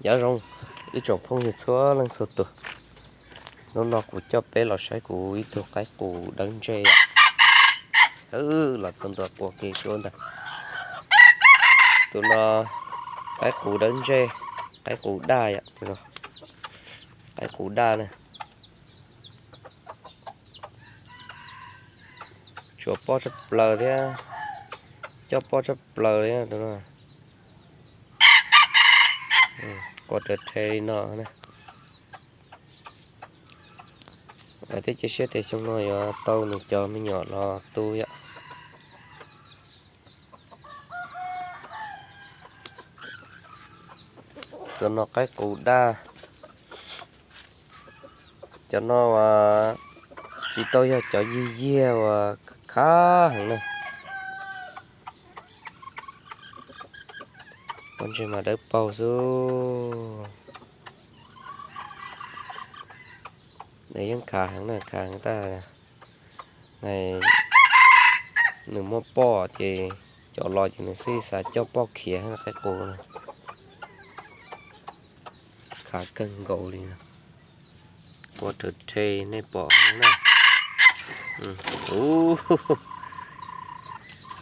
Nyob zoo ib tsoom phooj ywg txhua leej txhua tus, hnub no kuv coj peb los saib kuv ib tug qaib qus dawb ntseg. Los txog ntua qua kev suab ntag. Tus no qaib qus dawb ntseg, qaib qus daj yom, qaib qus daj na. Tshuav poj tshaj plaws thiab, coj poj tshaj plaws li tus no. Qua raws rhe li no na. Thiab cia siab tias xyoo no yuav tau nws cov me nyuam los tu yom. Tus no qaib qus daj. Cov no uas tsis tau yog cov yig yiag uas khav heev na. Pob ntseg mas dawb paug xwb. Yeej khav heev na, khav heev tas. Nws muaj poj ces cov los ces nws xij xav coj poj khiav qaib qus na. Khav kawg nkaus li. Qua raws rhe nej pom na.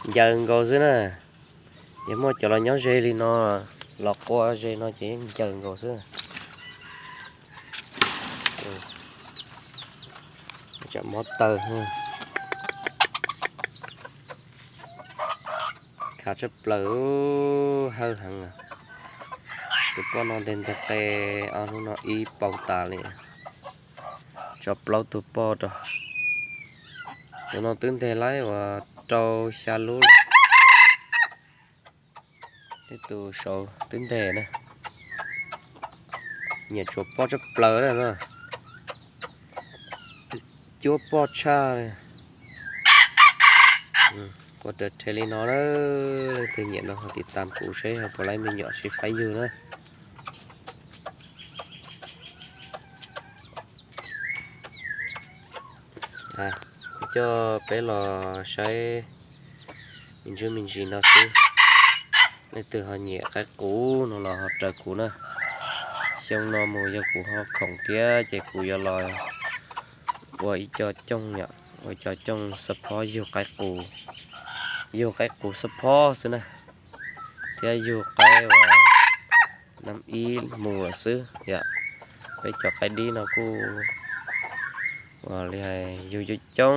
Ncaws nkaus xwb na. Yog muaj cov los nyob ze li no, los qua ze no ces yeej ncaws nkaus xwb. Tsam mob taw. Khav tshaj plaws, hawb heev. Tus poj no nteg nteg qe ob hnub no ib paus tas li. Tso plaub tug poj rau. Tus no twb nteg laib uas rau xya lub lawm. Tej tus saud twb nteg na. Nyiam tsuav poj tshaj plaws na no. Cuab poj tshaj li. Qua raws rhe li no na. Leej twg nyiam no ho tiv tam kuv seb ho puas laib me nyuam sib faib yug na. Kuv coj peb los saib me ntsis me ntsis no xwb. Leej twg ho nyiam qaib qus no los ho raws kuv na. Xyoo no mus yog kuv ho khoom thiab ces kuv yuav los ua ib co cooj yom, ua ib co cooj xab phob yug qaib qus, yug qaib qus xab phob xwb na, thiab yug qaib uas nam ib mus lawm xwb yom. Peb cov qaib dib no kuj ua li hais yug coob coob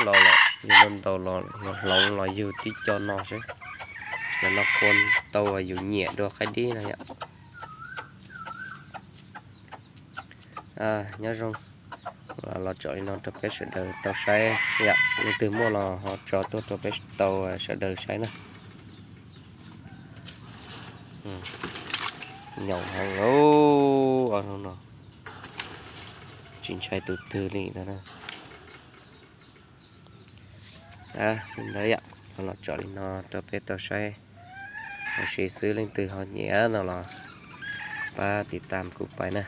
los lawm, yug ntau ntau los yog hloov los yug tib co no xwb. Cov no kuj tau yus nyiam dua qaib dib no yom. Nyob zoo, los tso li no rau peb sawv daws tau saib yom. Leej twg muaj los ho tso tuaj rau peb tau sawv daws saib na. Nyaum heev lauj, ob hnub no tsis ntshai tus twg li ntag na. Li ntawd yom, los tso li no rau peb tau saib. Los sis xwb leej twg ho nyiam no los pab tiv tam kuv pais na.